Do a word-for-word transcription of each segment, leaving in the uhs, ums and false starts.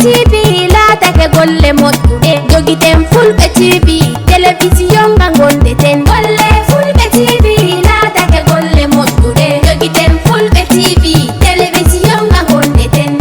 T V laatake golle moƴƴuɗe, jogiten Fulɓe T V, telewisiyon nga ngonɗeten. Golle Fulɓe T V laatake golle moƴƴuɗe, jogiten Fulɓe T V, telewisiyon nga ngonɗeten.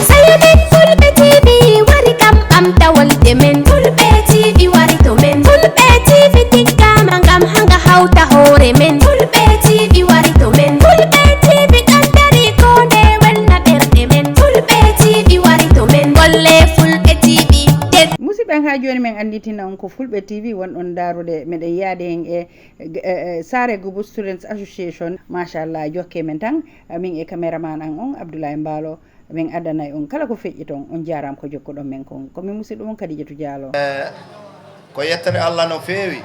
Sayo men Fulɓe T V wari kam ɓamta wolde men. Fulɓe T V wari to men. Fulɓe T V tiggama ngam hanga hawta hoore men. Fulɓe T V wari to men. Fulɓe T V ɗon dari ko nde welna ɓerɗe men. Fulɓe T V wari to men. Golle Fulɓe T V. Musidɓe, haa jooni men annditina on ko Fulɓe T V wonɗon ndaarude. Meɗen yaade en e, e, e Saare Gubu Students Association. Machallah, jokke men tan, min e cameraman an on, Abdoulaye Mbaalo. Min addanay on kala ko feƴƴi toon. On jaaraama ko jokkuɗon men kon. Ko min musidɗo mon Kadijatu Diallo. Eh, ko yettere Allah no feewi,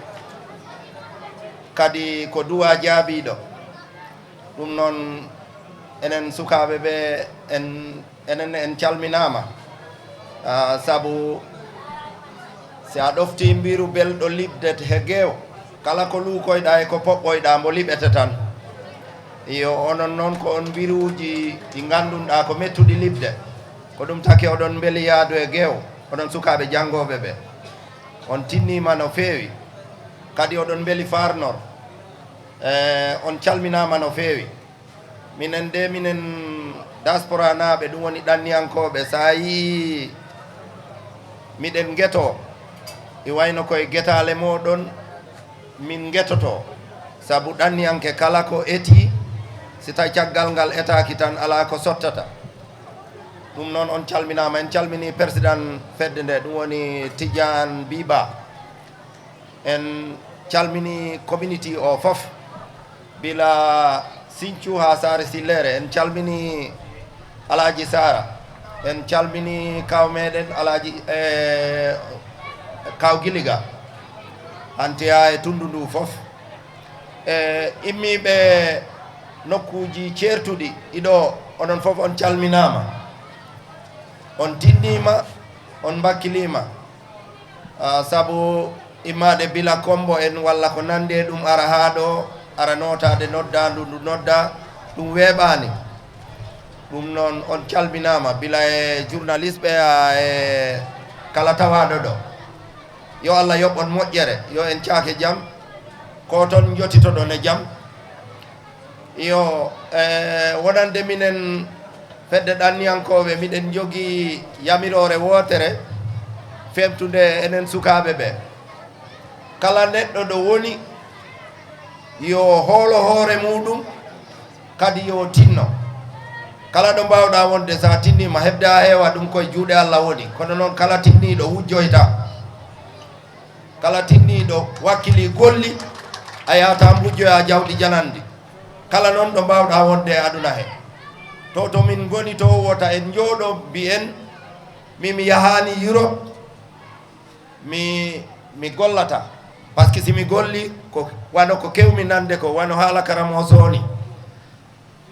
kadi ko duwa jaabiiɗo. Ɗum noon, enen sukaaɓe ɓe, en, enen en calminaama. Ah, sabu si a ɗoftii mbiru belɗo liɓde he geew, kala ko luukoyɗaa e ko poɓɓoyɗaa, mbo liɓete tan. Iyo, onon noon ko on mbiruuji ɗi ngannduɗaa ko mettuɗi liɓde. Ko ɗum taki oɗon mbeli yaadu e geew, oɗon sukaaɓe janngooɓe ɓe. On tinniima no feewi, kadi oɗon mbeli Farnor. Eh, on calminaama no feewi. Minen de, minen diaspora naaɓe, ɗum woni ɗanniyankooɓe, so a yii miɗen ngeto, e wayno koye getaale mooɗon min ngetoto, sabu ɗanniyanke kala ko eti, si tawi caggal ngal etaaki tan, alaa ko sottata. Ɗum noon, on calminaama. En calminii président fedde nde, ɗum woni Tidiane Biba. En calminii community o fof, gila Sinthiou haa Saare Silleere. En calminii Alaaji Saara, en calminii kaaw meɗen Alaaji, eh, kaaw Giliga, Hantiya e tunndu ndu fof. E immiiɓe nokkuuji ceertuɗi ɗiɗo, onon fof on calminaama, on tinniima, on mbakkiliima. Ah, sabu immaade bila kombo en walla ko nanndi e ɗum, ara haa ɗo, ara nootaade noddaandu ndu nodda, ɗum weeɓaani. Ɗum noon, on calminaama, bila e journaliste ɓe, haa e kala tawaaɗo ɗo. Yo Allah yoɓ on moƴƴere, yo en caake jam, ko toon njotitoɗon e jam. Iyo, eh, wonande minen fedde ɗanniyankooɓe, miɗen njogii yamiroore wootere feemtunde enen sukaaɓe ɓe. Kala neɗɗo ɗo woni, yo hoolo hoore muuɗum, kadi yo tinno. Kala ɗo mbaawɗaa wonde, so a tinniima, heɓde haa heewa, ɗum koye juuɗe Allah woni. Kono noon, kala tinniiɗo wujjoyta. Kala tinniiɗo wakkili golli, a yahata mbujjoya jawdi jananndi. Kala noon ɗo mbaawɗaa wonde e aduna he. To, to min ngoni to, wota en njooɗo mbiyen, mi, mi yahaani Europe, mi, mi gollata. Parce que si mi golli, ko wano ko kewmi nande ko, wano haala karamoo sooni.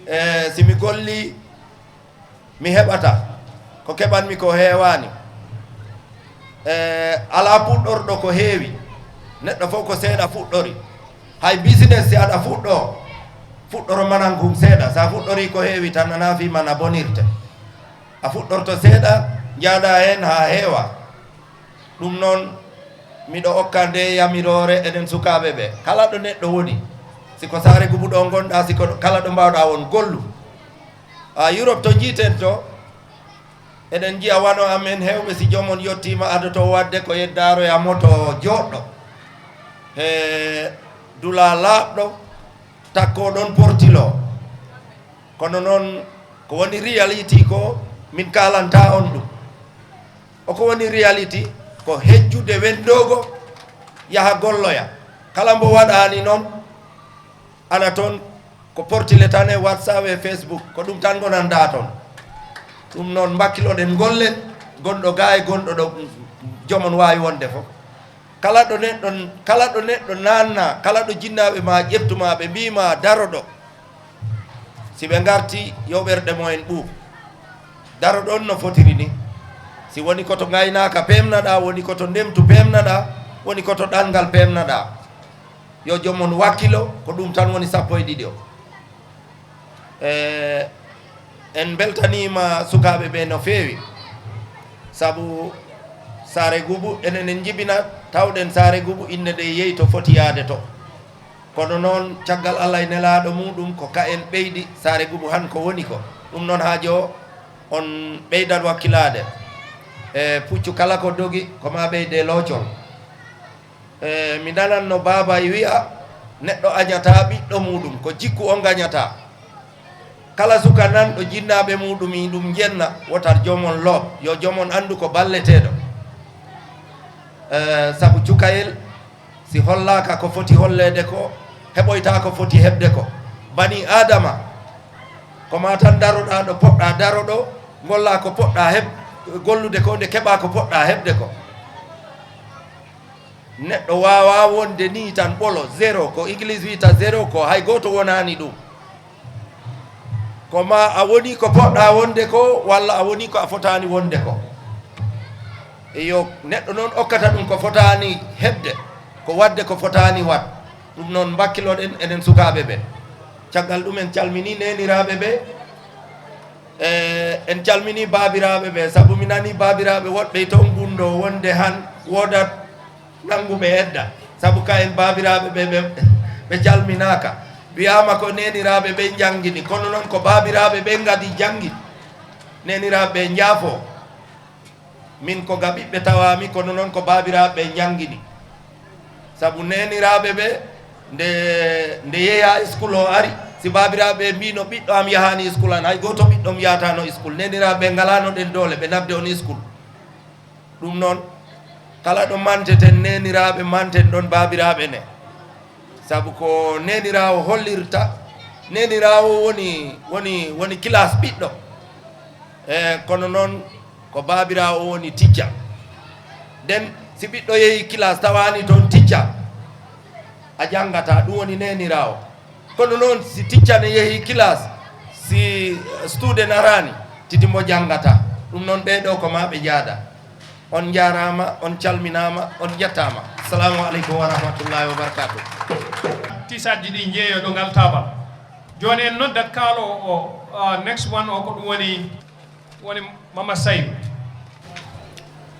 E, si mi golli, mi heɓata. Ko keɓanmi ko heewaani. E, alaa puɗɗorɗo ko heewi. Neɗɗo fof ko seeɗa fuɗɗori. Hay business, si aɗa fuɗɗo, fuɗɗoro manan kum seeɗa. So a fuɗɗorii ko heewi tan, a nafii man a bonirte. A fuɗɗorto seeɗa, njaadaa heen haa heewa. Ɗum noon, miɗo okka nde yamiroore enen sukaaɓe ɓe. Kala ɗo neɗɗo woni, si ko Saare Gubu ɗo ngonɗaa, si ko kala ɗo mbaawɗaa won, gollu. A Europe to njiiten to, eɗen njiya wano amen heewɓe, si joomum yottiima, adoto waɗde ko yeddaaro ya moto jooɗɗo. He dula laaɓɗo, takkoo ɗon portilo. Kono noon, ko woni reality ko min kaalanta on ɗum. O ko woni reality ko hejjude wendoogo, yaha golloya. Kala mbo waɗaani noon, ana toon ko portile tan e WhatsApp e Facebook, ko ɗum tan ngonanɗaa toon. Ɗum noon, mbakkiloɗen, ngollen, gonɗo gaa e gonɗo ɗo, joomum waawi wonde fof. Kala ɗo neɗɗo, kala ɗo neɗɗo naanna, kala ɗo jinnaaɓe ma ƴettu ma, ɓe mbii ma daro ɗo. Si ɓe ngarti, yo ɓerɗe mumen ɓuuɓ. Daro ɗon no fotiri ni. Si woni ko to ngaynaaka peemnaɗaa, woni ko to ndemtu peemnaɗaa, woni ko to ɗanngal peemnaɗaa. Yo joom on wakkilo, ko ɗum tan woni sappo e ɗiɗi o. E, en mbeltaniima sukaaɓe ɓe no feewi, sabu Saare Gubu, enen en njibina, tawɗen Saare Gubu, innde nde yehi to foti yahde to. Kono noon, caggal Allah e nelaaɗo muuɗum, ko ka en ɓeydi, Saare Gubu han ko woni ko. Ɗum noon, haajo on ɓeydat wakkilaade. E puccu kala ko dogi, ko ma ɓeyde loocol. E, mi nananno baaba e wiya, neɗɗo añataa ɓiɗɗo muuɗum, ko jikku o ngañataa. Kala suka nanɗo jinnaaɓe muuɗum e ɗum njenna, wotat joom on loob, yo joom on anndu ko balleteeɗo. E, sabu cukayel, si hollaaka ko foti holleede ko, heɓoytaa ko foti heɓde ko. Bani Aadama, ko ma tan daroɗaa ɗo poɗɗaa daro ɗo, ngollaa ko poɗɗaa heɓ-, gollude ko, nde keɓaa ko poɗɗaa heɓde ko. Neɗɗo waawaa wonde nii tan ɓolo, zéro, ko English wiyta zéro ko, hay gooto wonaani ɗum. Ko ma a woni ko poɗɗaa wonde ko, walla a woni ko a fotaani wonde ko. Eyo, neɗɗo noon okkata ɗum ko fotaani heɓde, ko waɗde ko fotaani waɗ. Ɗum noon mbakkiloɗen enen sukaaɓe ɓe. Caggal ɗum en calminii neeniraaɓe ɓe, e, en calminii baabiraaɓe ɓe, sabu mi nanii baabiraaɓe woɗɓe e toon ngunndoo wonde han woodat nannguɓe edda, sabu ka en baabiraaɓe ɓe, ɓe, ɓe calminaaka. Wiyaama ko neeniraaɓe ɓe njanngini, kono noon ko baabiraaɓe ɓe ngadi janngi. Neeniraaɓe ɓe njaafoo. Min ko ga ɓiɓɓe tawaami, kono noon ko baabiraaɓe ɓe njanngini. Sabu neeniraaɓe ɓe, nde, nde yeeya iskul o ari, si baabiraaɓe ɓe mbiino ɓiɗɗo am yahaani iskul an, hay gooto ɓiɗɗo am yahataano iskul. Neeniraaɓe ɓe ngalaano ɗen doole, ɓe naɓde on iskul. Ɗum noon, kala ɗo manteten neeniraaɓe, manten ɗon baabiraaɓe ne. Sabu ko neeniraawo hollirta, neeniraawo woni, woni, woni kilaas ɓiɗɗo. E, kono noon, ko baabiraawo woni ticca. Nden, si ɓiɗɗo yehi kilaas tawaani toon ticca, a janngataa, ɗum woni neeniraawo. Kono noon, si ticca ne yehi kilaas, si student araani, titi mo janngataa. Ɗum noon, ɓee ɗoo ko maa ɓe njaada. On njaaraama, on calminaama, on njettaama. Assalamu aleykum wa rahmatullahi wa barakatuh. Tiisaaji ɗi njeeyo ɗo ngal taabal. Jooni en noddat kaaloowo o, ah, next one o ko ɗum woni, woni Mama Saydu.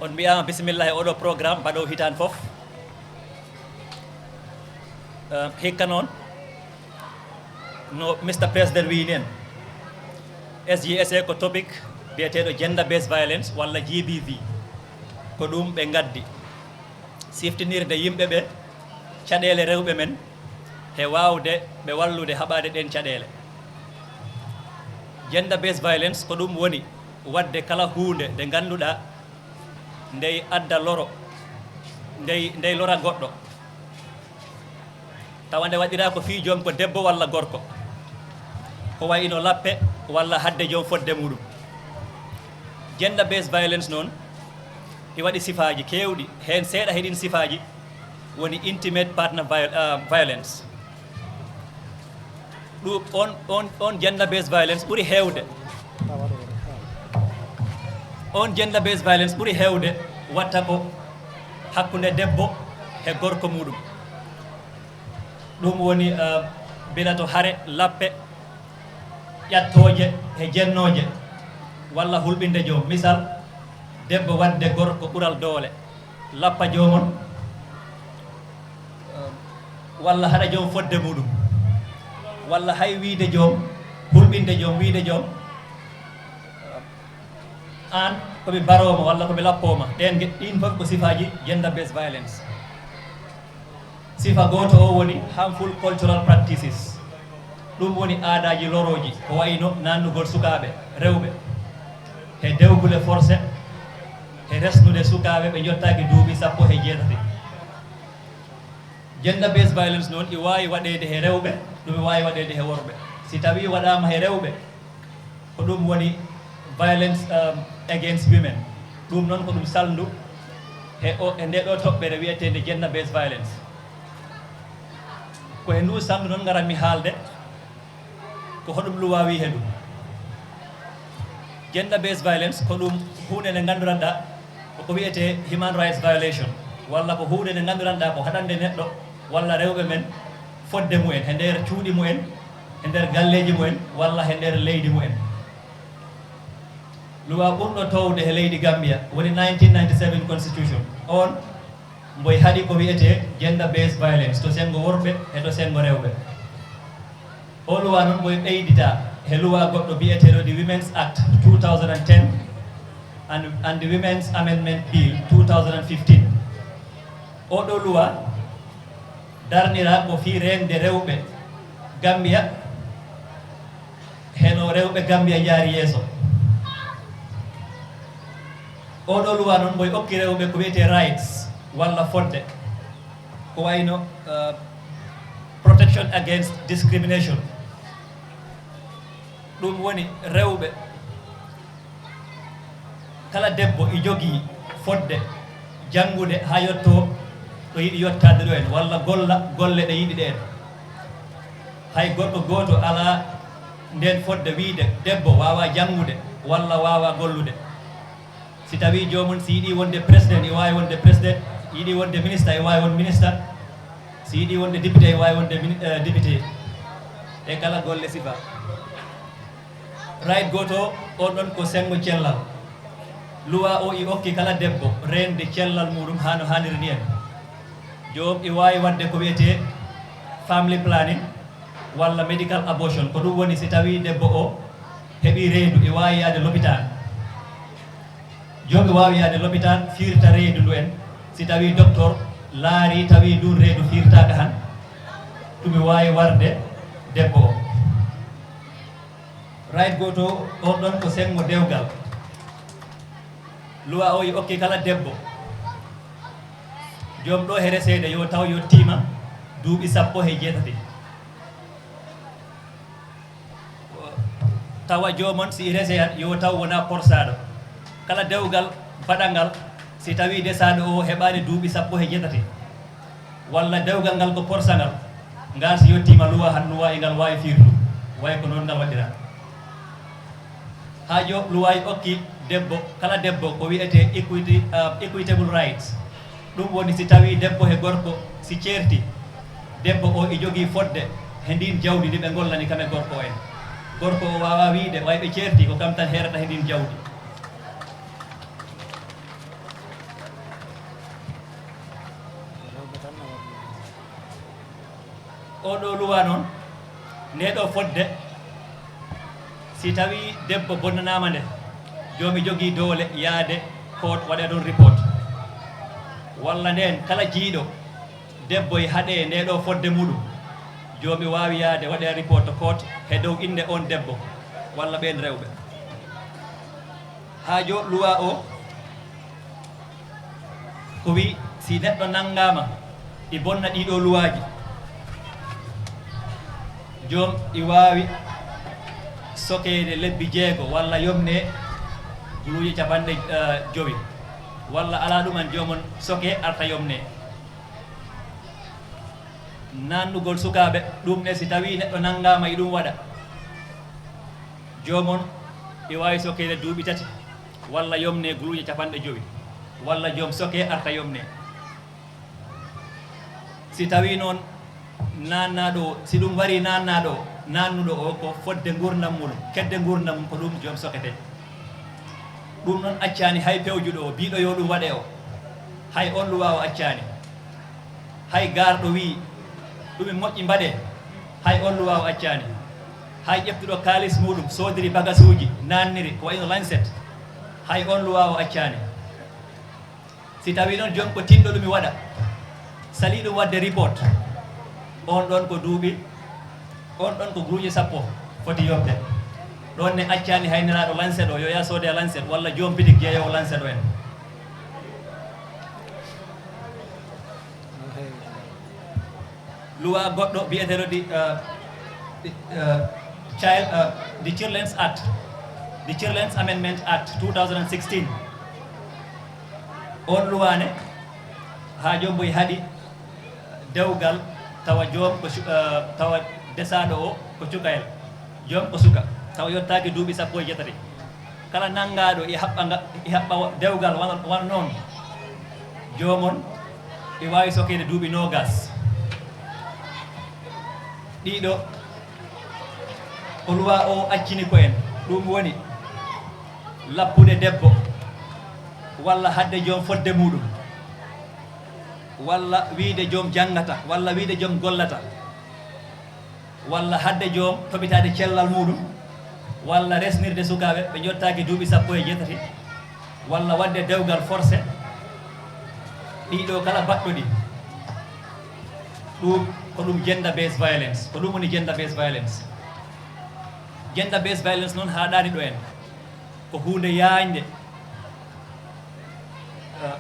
On mbiyaama bisimillahi e oɗo programme mbaɗo hitaande fof. Eh, hikka noon, no Mister President wiyi nen, S G S A ko topic biyeteeɗo gender based violence walla G B V. Ko ɗum ɓe ngaddi siftinirde yimɓe ɓe caɗeele rewɓe men he waawde ɓe wallude haɓaade ɗeen caɗeele. Gender based violence ko ɗum woni waɗde kala huunde nde ngannduɗaa ndey adda loro, ndey, ndey lora goɗɗo. Tawa nde waɗiraa ko fii joom ko debbo walla gorko, ko wayi no lappe walla hadde joom fodde muuɗum. Gender based violence noon, ɗi waɗi sifaaji keewɗi, heen seeɗa he ɗiin sifaaji woni intimate partner viol-, ah, violence. Ɗum on, on, on gender based violence ɓuri heewde. On gender based violence ɓuri heewde watta ko hakkunde debbo he gorko muuɗum. Ɗum woni, eh, bilato hare, lappe, ƴattooje he jennooje, walla hulɓinde joom. Misal, debbo waɗde gorko ɓural doole, lappa joom on, eh, walla haɗa joom fodde muuɗum, walla hay wiide joom, hulɓinde joom, wiide joom, aan ko mi baroowo ma walla ko mi lappoowo ma. Ɗeen ge-, ɗiin fof ko sifaaji gender based violence. Sifa gooto o woni harmful cultural practices. Ɗum woni aadaaji lorooji, ko wayi no naannugol sukaaɓe rewɓe he dewgule forcé, he resnude sukaaɓe ɓe njottaaki duuɓi sappo he jeetati. Gender based violence noon, ɗi waawi waɗeede he rewɓe, ɗum waawi waɗeede he worɓe. Si tawii waɗaama he rewɓe, ko ɗum woni violence, um, against women. Ɗum noon ko ɗum salndu he o, e nde ɗo toɓɓere wiyeteende gender based violence. Ko e ndu salndu noon ngaranmi haalde ko hoɗum luwaa wii he ɗum. Gender based violence ko ɗum huunde nde ngannduranɗaa ko ko wiyetee human rights violation, walla ko huunde nde ngannduranɗaa ko haɗande neɗɗo walla rewɓe men fodde mumen, he nder cuuɗi mumen, he nder galleeji mumen, walla he nder leydi mumen. Luwa ɓurɗo toowde he leydi Gambia woni nineteen ninety-seven Constitution. On mboy haɗi ko wiyetee gender based violence to senngo worɓe e to senngo rewɓe. O luwa noon mboy ɓeydita he luwa goɗɗo biyeteeɗo the Women's Act two thousand and ten and, and the Women's Amendment Bill two thousand and fifteen. Oɗo luwa darnira ko fii reende rewɓe Gambia, heno rewɓe Gambia njaari yeeso. Oɗo luwa noon mboy okki rewɓe ko wiyetee rights walla fodde, ko wayno, uh, protection against discrimination. Ɗum woni rewɓe, kala debbo e jogii fodde janngude haa yottoo ɗo yiɗi yottaade ɗo en, walla golla golle ɗe yiɗi ɗeen. Hay gorko gooto alaa ndeen fodde wiyde debbo waawaa janngude walla waawaa gollude. Si tawii joomum si yiɗii wonde président, e waawi wonde président, yiɗii wonde ministre, e waawi won ministre, si yiɗii wonde député, e waawi wonde mini-, eh, député, e kala golle sifa. Right gooto o, on ɗon ko senngo cellal. Luwa o e okki kala debbo reende cellal muɗum haa no haaniri ni en. Joom e waawi waɗde ko wiyetee family planning walla medical abortion. Ko ɗum woni si tawii debbo o heɓii reedu, e waawi yaade lopitaan. Joom e waawi yaade lopitaan, fiirta reedu ndu en. Si tawii docteur laarii, tawii nduun reedu fiirtaaka han, ɗum e waawi warde debbo o. Right gooto o, on ɗon ko senngo dewgal. Luwa o e okki kala debbo, joom ɗo he reseede yo taw yottiima duuɓi sappo he jeetati. Tawa joomum si reseyat yo taw wona porsaaɗo. Kala dewgal baɗangal, si tawii desaaɗo o heɓaani duuɓi sappo he jeetati, walla dewgal ngal ko porsangal, ngal si yottiima luwa han, luwa e ngal waawi fiirtu, way ko noon ngal waɗiraa. Haa jo luwa e okki debbo, kala debbo ko wiyetee equity, uh, equitable rights. Ɗum woni si tawii debbo he gorko si ceerti, debbo o e jogii fodde he ndiin jawdi ndi ɓe ngollani kam e gorko en. Gorko o waawaa wiyde way ɓe ceerti, ko kam tan heerata he ndiin jawdi. Oɗo luwa noon, nde ɗo fodde, si tawii debbo bonnanaama nde, joomi jogii doole yaade court waɗa ɗon report. Walla ndeen kala jiyɗo debbo e haɗe nde ɗo fodde muɗum, joomi waawi yaade waɗa report to court he dow innde on debbo walla ɓeen rewɓe. Haa jo luwa o ko wi, si neɗɗo nanngaama e bonna ɗiɗo luwaaji, joom e waawi sokeede lebbi jeego walla yomne guluuje capanɗe, eh, jowi, walla alaa ɗum en joomum soke arta yomne. Naannugol sukaaɓe, ɗum ne si tawii neɗɗo nanngaama e ɗum waɗa, joomum e waawi sokeede duuɓi tati walla yomne guluuje capanɗe jowi, walla joom soke arta yomne. Si tawii noon naannaaɗo o, si ɗum warii naannaaɗo o, naannuɗo o ko fodde nguurndam mum, kedde nguurndam mum ko ɗum joom sokete. Ɗum noon accaani hay pewjuɗo o, biiɗo yo ɗum waɗe o, hay on luwa o accaani. Hay garɗo wii ɗum e moƴƴi mbaɗee, hay on luwa o accaani. Hay ƴeftuɗo kaalis muɗum, soodiri bagasuuji, naanniri ko wayno lancet, hay on luwa o accaani. Si tawii noon joom ko tinɗo ɗum mi waɗa, salii ɗum waɗde report, on ɗon ko duuɓi, on ɗon ko guluuje sappo foti yoɓde. Ɗon ne accaani hay nelaaɗo lancet o, yo yaa soode lancet, walla joom bitik jeeyoowo lancet o en. Luwa goɗɗo biyeteeɗo the, uh, the, uh, child, uh, the Children's Act, the Children's Amendment Act two thousand and sixteen. On luwa ne, haa joom mboy haɗi dewgal tawa joom ko cu-, uh, tawa desaaɗo o ko cukayel, joom ko suka, tawa yottaaki duuɓi sappo e jeetati. Kala nanngaaɗo e haɓɓa nga, e haɓɓa wa-, dewgal wano, wano noon, joomum e waawi sokeede duuɓi noogas. Ɗiɗo, ko luwaa o accini ko en, ɗum woni lappude debbo, walla haɗde joom fodde muuɗum, walla wiyde joom janngata, walla wiyde joom gollata, walla haɗde joom toɓitaade cellal muuɗum, walla resnirde sukaaɓe ɓe njottaaki duuɓi sappo e jeetati, walla waɗde dewgal forcé. Ɗiɗo kala baɗɗo ɗi, ɗum ko ɗum gender based violence, ko ɗum woni gender based violence. Gender based violence noon haaɗaani ɗo en, ko huunde yaañde. Uh,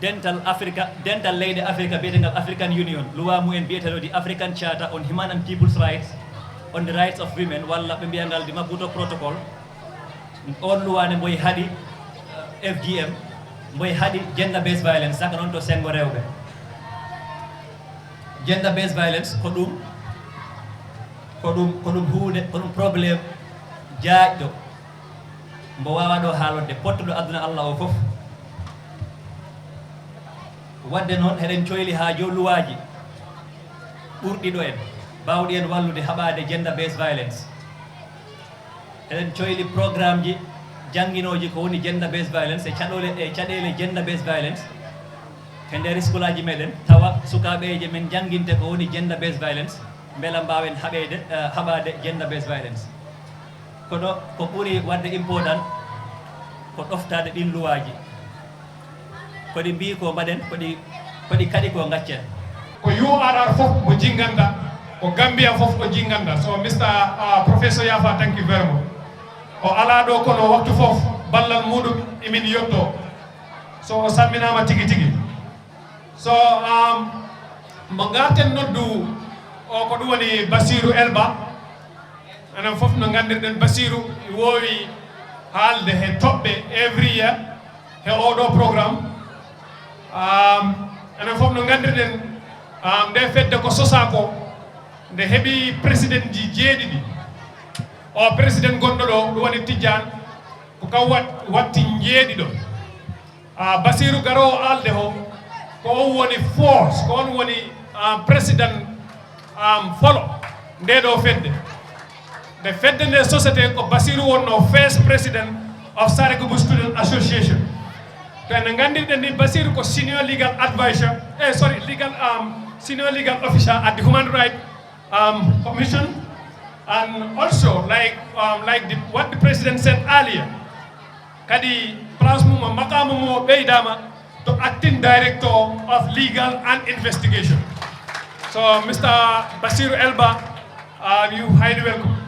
dental Afrika, dental leyɗe Afrika biyetengal African Union, luwa mumen biyeteɗo the African Charter on Human and People's Rights, on the Rights of Women, walla ɓe mbiya ngal the Maputo Protocol, on luwa ne mboy haɗi, uh, F G M, mboy haɗi gender based violence, saka noon to senngo rewɓe. Gender based violence ko ɗum, ko ɗum, ko ɗum huunde, ko ɗum problème jaajɗo, mbo waawaa ɗo haalodde, pottuɗo aduna Allah o fof. Waɗde noon, eɗen coyli haa joo luwaaji ɓurɗi ɗo en, baawɗi en wallude haɓaade gender based violence. Eɗen coyli programmeji jannginooji ko woni gender based violence e caɗoole, e caɗeele gender based violence e nder iskulaaji meɗen, tawa sukaaɓeeje men njannginte ko woni gender based violence, mbela mbaawen haɓeede, eh, haɓaade gender based violence. Kono ko ɓuri waɗde important ko ɗoftaade ɗin luwaaji. Ko ɗi mbii ko mbaɗen, ko ɗi, ko ɗi kaɗi ko ngaccen. Ko U R R fof mo jinnganda, ko Gambia fof o jinnganda. So Mister, uh, Professor Yafa, thank you very much. O alaa ɗo kono waktu fof ballal muɗum emin yetto. So o samminaama tigi tigi. So, um, mo ngarten noddu o ko ɗum woni Basiru Elba. Enen fof no nganndirɗen Basiru woowi haalde he toɓɓe every year he oɗo programme. Um, enen fof no nganndirɗen, um, nde fedde ko sosaa ko, nde heɓi présidentji jeeɗiɗi. O président gonɗo ɗo, ɗum woni Tijjaan, ko kam wat-, watti jeeɗiɗo. Ah, Basiru garoowo haalde o, ko on woni force, ko on woni, ah, président, ah, folo nde ɗo fedde. Nde fedde nde société ko Basiru wonno first president of Sarekubus Student Association. To enen nganndirɗen ni Basiru ko senior legal advisor, eh, sorry, legal, um, senior legal officer at the Human Rights, um, Commission, and also like, um, like the, what the president said earlier, kadi place mum, maqaama mum o ɓeydaama to acting director of legal and investigation. So Mister Basiru Elba, uh, you highly welcome.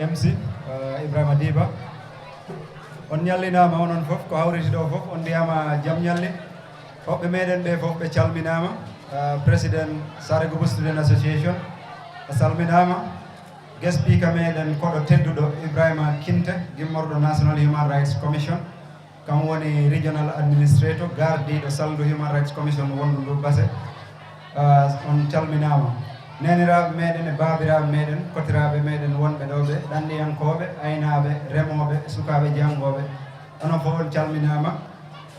M C, uh, Ibrahima Diba. On ñallinaama onon fof, ko hawriti ɗo fof, on mbiyaama jam ñalle. Hoɓɓe meɗen ɓe fof ɓe calminaama. Uh, Président Sarekubus Student Association, a salminaama. Guest speaker meɗen koɗo tedduɗo Ibrahima Kinte, gimmorɗo National Human Rights Commission. Kam woni Regional Administrator, gardiiɗo salndu Human Rights Commission wondu ndu Basse. Ah, on calminaama. Neeniraaɓe meɗen e baabiraaɓe meɗen, kotiraaɓe meɗen wonɓe ɗo ɓe, ɗanniyankooɓe, aynaaɓe, remooɓe, sukaaɓe janngooɓe, onon fof on calminaama.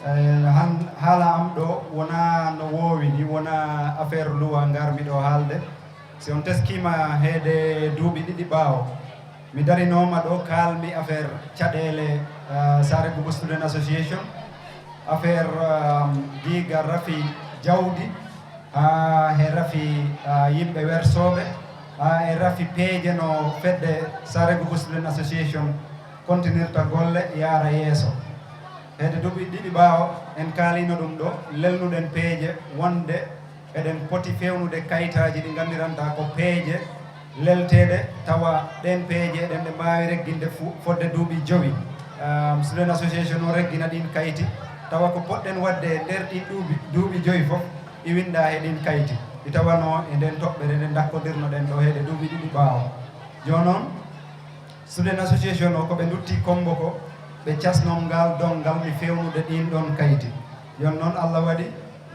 Eh, han-, haala am ɗo wonaa no woowi ni, wonaa affaire luwa ngarmi ɗo haalde. Si on teskiima heede duuɓi ɗiɗi ɓaawo, Mi darinooma ɗo, kaalmi affaire caɗeele, ah, Saare Gubu Student Association, affaire, ah, giiga rafi jawdi, haa e rafi, ah, yimɓe wersooɓe, haa e rafi peeje no fedde Saare Gubu Student Association kontinirta golle, yaara yeeso. Heede duuɓi ɗiɗi ɓaawo, en kaalino ɗum ɗo, lelnuɗen peeje wonde eɗen poti feewnude kayitaaji ɗi nganndiranta ko peeje lelteeɗe, tawa ɗeen peeje eɗen ɗe mbaawi regginde fu-, fodde duuɓi jowi. Ehm, Student Association o reggina ɗiin kayti, tawa ko poɗɗen waɗde e nder ɗiin duuɓi, duuɓi jowi fof, ɗi winnda he ɗiin kayti. Ɗi tawanoo e ndeen toɓɓere nde ndakkodirnoɗen ɗo heede duuɓi ɗiɗi ɓaawo. Jooni noon, Student Association o, ko ɓe ndutti kommbo ko ɓe casnoo ngal donngal mi feewnude ɗiin ɗoon kayti. Jooni noon, Allah waɗi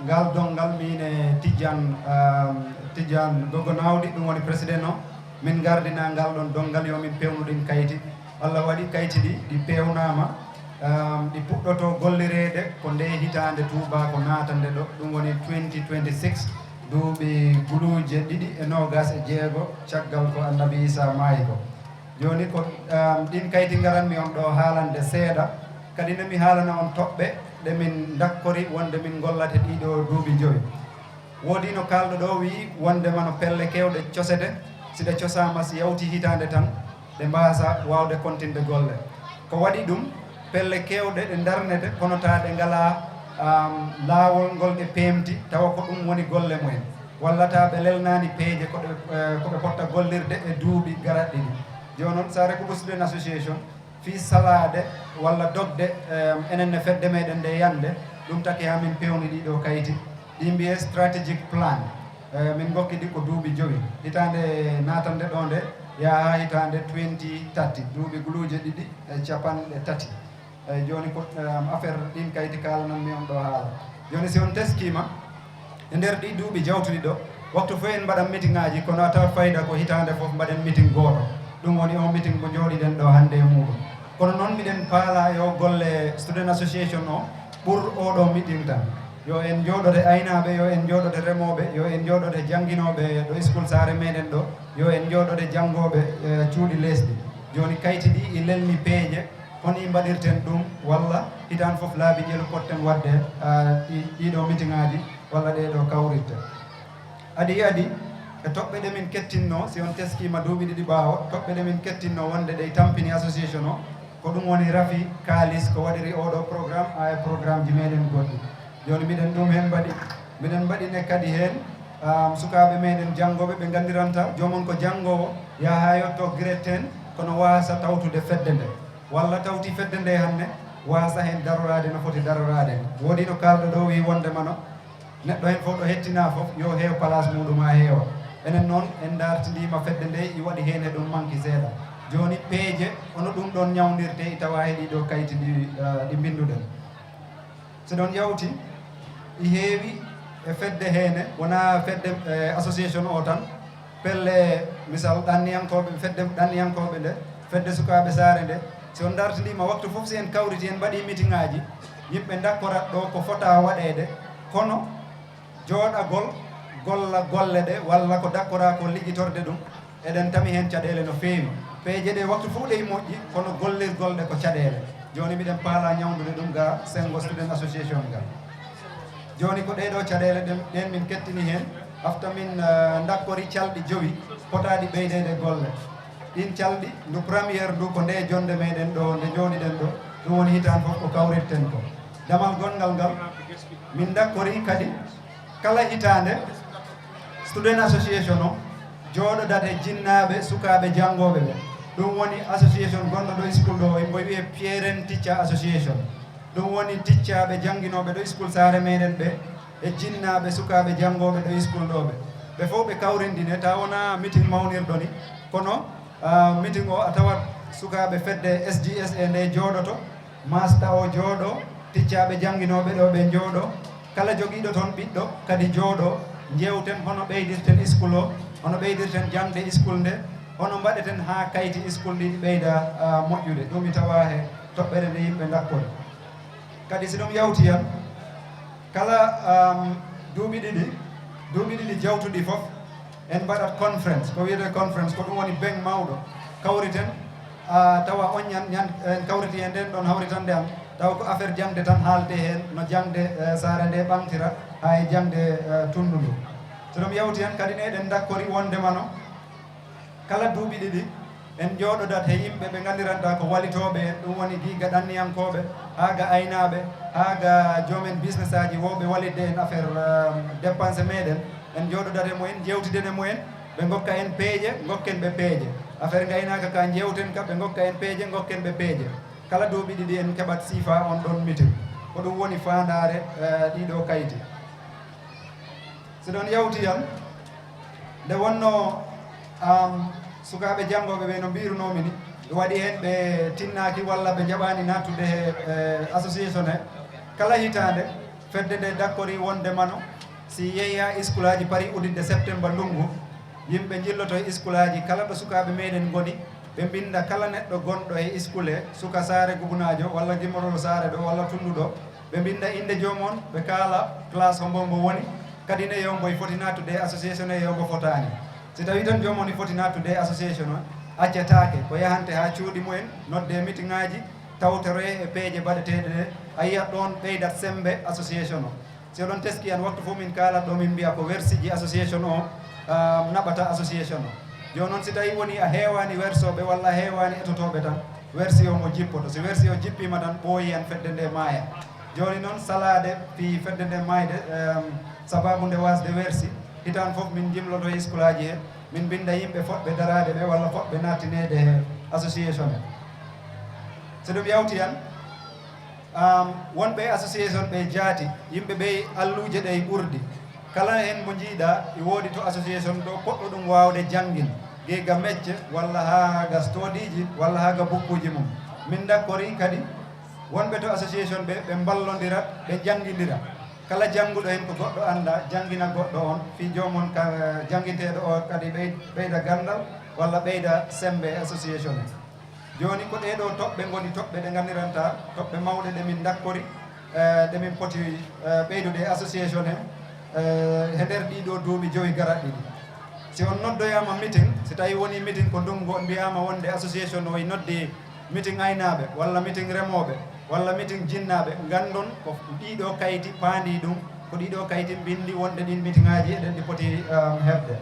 ngal donngal, miin e Tijjaan, ah, Tijjaan Goggo Naawdi, ɗum woni président o, min ngardina ngal ɗoon donngal yo min peewnu ɗiin kayti. Allah waɗi kayti ɗi, ɗi peewnaama, ah, ɗi puɗɗotoo gollireede ko ndee hitaande tuubaako naatande ɗo, ɗum woni twenty twenty-six, duuɓi guluuje ɗiɗi e noogaas e jeego, caggal ko Annabi Iisaa maayi ko. Jooni ko, um, ɗiin kayti ngaranmi on ɗo haalande seeɗa. Kadi ne mi haalana on toɓɓe ɗe min ndakkori wonde min ngollata ɗiɗo duuɓi jowi. Woodino kaalɗo ɗo wiyi wonde mano pelle keewɗe cosete, si ɗe cosaama si yawti hitaande tan, ɗe mbaasa waawde kontinde golle. Ko waɗi ɗum, pelle keewɗe ɗe ndarnete, kono taa ɗe ngalaa, um, laawol ngol ɗe peemti, tawa ko ɗum woni golle mumen. Walla taa ɓe lelnaani peeje ko ɓe, eh, ko ɓe potta gollirde e duuɓi garatɗi ɗi. Jooni noon, Saare Kubo Student Association, fii salaade walla dogde, em, enen e fedde meɗen nde yande, ɗum taki haa min pewni ɗiɗo kayti. Ɗi mbiye strategic plan. Eh, min ngokki ɗi ko duuɓi jowi. Hitaande naatande ɗo nde, yaha haa hitaande twenty thirty, duuɓi guluuje ɗiɗi e capanɗe tati. Eeyi, jooni ko, em, affaire ɗiin kayti kaalananmi on ɗo haala. Jooni, si on teskiima, e nder ɗii duuɓi jawtuɗi ɗo, waktu fof en mbaɗan meetingaaji, kono a tawat fayda ko hitaande fof mbaɗen meeting gooto. Ɗum woni on meeting mo njooɗiɗen ɗo hannde e muuɗum. Kono noon, miɗen paala yo golle Student Association o ɓur oo ɗoo meeting tan. Yo en njooɗode aynaaɓe, yo en njooɗode remooɓe, yo en njooɗode jannginooɓe ɗo iskul saare meɗen ɗo, yo en njooɗode janngooɓe, eh, cuuɗi leesɗi. Jooni, kayti ɗi i lelni peeje, honii mbaɗirten ɗum, walla hitaande fof laabi jelu potten waɗde, ah, ɗi-, ɗiɗo meetingaaji walla ɗeɗo kawritte. Adi adi, e toɓɓe ɗe min kettinno, si on teskiima duuɓi ɗiɗi ɓaawo, toɓɓe ɗe min kettinno wonde ɗe tampini association o, ko ɗum woni rafi kaalis ko waɗiri oɗo programme, haa e programmeji meɗen goɗɗi. Jooni, miɗen ɗum heen mbaɗi, miɗen mbaɗi ne kadi heen, ah, sukaaɓe meɗen janngooɓe ɓe nganndiranta joomum ko janngoowo, yaha haa yetto grade ten, kono waasa tawtude fedde nde. Walla tawti fedde nde hannde, waasa heen daroraade no foti daroraade. Woodino kaalɗo ɗo wiyi wonde mano, neɗɗo heen fof ɗo hettinaa fof, yo heew place muuɗum haa heewa. Enen noon, en ndartindiima fedde nde, i waɗi heen e ɗum manki seeɗa. Jooni, peeje, hono ɗum ɗoon ñawndirte, i tawa he ɗiɗo kayti ɗi, eh, ɗi mbinnduɗen. So ɗoon yawti, i heewi e fedde heene, wonaa fedde, eh, association o tan, pelle, misal, ɗanniyankooɓe, fedde ɗanniyankooɓe nde, fedde sukaaɓe saare nde. Si on ndartindiima waktu fof, si en kawriti, en mbaɗii meetingaaji, yimɓe ndakkorat ɗo ko fota waɗeede, kono jooɗagol, golla golle ɗe, walla ko dakkoraa ko liggitorde ɗum, eɗen tami heen caɗeele no feewi. Peeje ɗe waktu fof ɗe moƴƴi, kono gollirgol ɗe ko caɗeele. Jooni, miɗen paala ñawndude ɗum ga Senngo Student Association ngal. Jooni, ko ɗee ɗoo caɗeele ɗen, ɗen min kettini heen, afta min, eh, ndakkori calɗi jowi potaaɗi ɓeydeede golle. Ɗiin calɗi, ndu première ndu ko nde jonnde meɗen ɗo, nde njooɗiɗen ɗo, ɗum woni hitaande fof ko kawrirten ko. Damal gonngal ngal, min ndakkori kadi kala hitaande, Student Association o jooɗodat e jinnaaɓe, sukaaɓe janngooɓe ɓe. Ɗum woni association gonɗo ɗo school ɗo, mbo wiyee Parent Teacher Association. Ɗum woni ticcaaɓe jannginooɓe ɗo school saare meɗen ɓe, e jinnaaɓe, sukaaɓe janngooɓe ɗo school ɗo ɓe. Ɓe fof ɓe kawrindine, tawa wonaa meeting mawnirɗo ni, kono, ah, meeting o a tawat sukaaɓe fedde S G S A nde jooɗoto, master o jooɗo, ticcaaɓe jannginooɓe ɗo ɓe njooɗo, kala jogiiɗo toon ɓiɗɗo kadi jooɗo, njeewten hono ɓeydirten school o, hono ɓeydirten jaŋde school nde, hono mbaɗeten haa kayti school ɗi ɓeyda, ah, moƴƴude. Ɗum mi tawa he toɓɓere nde yimɓe ndakkori. Kadi si ɗum yawti han, kala, um, duuɓi ɗiɗi, duuɓi ɗiɗi jawtuɗi fof, en mbaɗat conference, ko wiyetee conference, ko ɗum woni beŋ mawɗo, kawriten, A tawa on ñan, ñan en kawriti e nden ɗon hawritande am, tawa ko affaire jaŋde tan haalte heen, no jaŋde, eh, saare nde ɓamtira, haa e jaŋde, eh, tunndu ndu. So ɗum yawti en kadi ne, eɗen dakkori wondema no kala duuɓi ɗiɗi, en njooɗodat he yimɓe ɓe nganndiranta ko walitooɓe en, ɗum woni giiga ɗanniyankooɓe, haa ga aynaaɓe, haa ga joomen business aji wowɓe walitde en affaire, eh, dépense meɗen. En njooɗodat e mumen, njeewtiden e mumen, ɓe ngokka en peeje, ngokken ɓe peeje. Affaire ngaynaaka ka njeewten ka, ɓe ngokka en peeje, ngokken ɓe peeje. Kala duuɓi ɗiɗi en keɓat siifa on ɗon meeting. Ko ɗum woni faandaare, eh, ɗiɗo kayti. Si ɗon yawti yam, nde wonno, am, sukaaɓe janngooɓe ɓe no mbiirunoomi ni, ɓe waɗi heen ɓe tinnaaki walla ɓe njaɓaani naattude he, eh, association he. Kala hitaande, fedde nde dakkori wondema no, si yeeya iskulaaji pari uditde septemba ndunngu, yimɓe njilloto e iskulaaji kala ɗo sukaaɓe meɗen ngoni, ɓe mbinnda kala neɗɗo gonɗo e iskule, suka saare gubunaajo walla gimmorooɗo saare ɗo walla tunndu ɗo, ɓe mbinnda innde joom on, ɓe kaala classe hombo mbo woni, kadi ne yo mbo e foti naattude e association he, yo mbo fotaani. Si tawii tan joom on e foti naattude e association o, accetaake, ko yahante haa cuuɗi mumen, nodde meeting aji, tawtoroye e peeje baɗeteeɗe ɗe, a yiyat ɗoon ɓeydat semmbe association o. Si oɗon teski en, waktu fof min kaalat ɗo, min mbiya ko wersiiji association o, ah, naɓata association o. Jooni noon, si tawii woni a heewaani wersooɓe walla a heewaani etotooɓe tan, wersi o mo jippoto. Si wersi o jippiima tan, ɓooyi en, fedde nde maaya. Jooni noon, salaade fii fedde nde maayde, em, sabaabu nde waasde wersi, hitaande fof min njimloto e iskulaaji he, min mbinnda yimɓe fotɓe daraade ɓe walla fotɓe naattineede he association he. So ɗum yawti en, Am, wonɓe e association ɓe jaati, yimɓe ɓe alluuje ɗe e ɓurdi. Kala heen mo njiiɗaa, e woodi to association ɗo poɗɗo ɗum waawde janngin, giiga mecce, walla haa ga stoodiiji, walla haa ga bukkuuji mum. Min dakkori kadi wonɓe to association ɓe, ɓe mballondira, ɓe njanngindira. Kala jannguɗo heen ko goɗɗo anndaa, janngina goɗɗo on, fii joom on ka, jannginteeɗo o kadi ɓey-, ɓeyda ganndal, walla ɓeyda semmbe e association he. Jooni ko ɗee ɗoo toɓɓe ngoni toɓɓe ɗe nganndiranta, toɓɓe mawɗe ɗe min ndakkori, eh, ɗe min poti, eh, ɓeydude e association he, eh, he nder ɗii ɗoo duuɓi jowi garat ɗiɗi. Si on noddoyaama meeting, si tawii wonii meeting ko ndunngu, on mbiyaama wonde association o e noddi meeting aynaaɓe, walla meeting remooɓe, walla meeting jinnaaɓe, nganndon ko ɗii ɗoo kayti paandii ɗum, ko ɗii ɗoo kayti mbinndi wonde ɗiin meeting aji eɗen ɗi poti, eh, heɓde.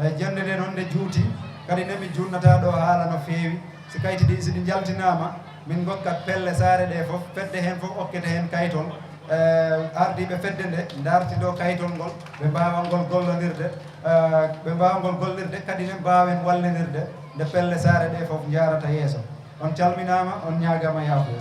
Eh, jannde nde noon nde juuti, kadi ne mi juutnataa ɗo haala no feewi. Si kayti ɗi, si ɗi njaltinaama, min ngokkat pelle saare ɗe fof, fedde heen fof okkete heen kaytol. Eh, ardiiɓe fedde nde ndartindoo kaytol ngol, ɓe mbaawa ngol gollondirde, eh, ɓe mbaawa ngol gollirde, kadi ne mbaawen wallinirde nde pelle saare ɗe fof njaarata yeeso. On calminaama, on ñaagaama yaafuya.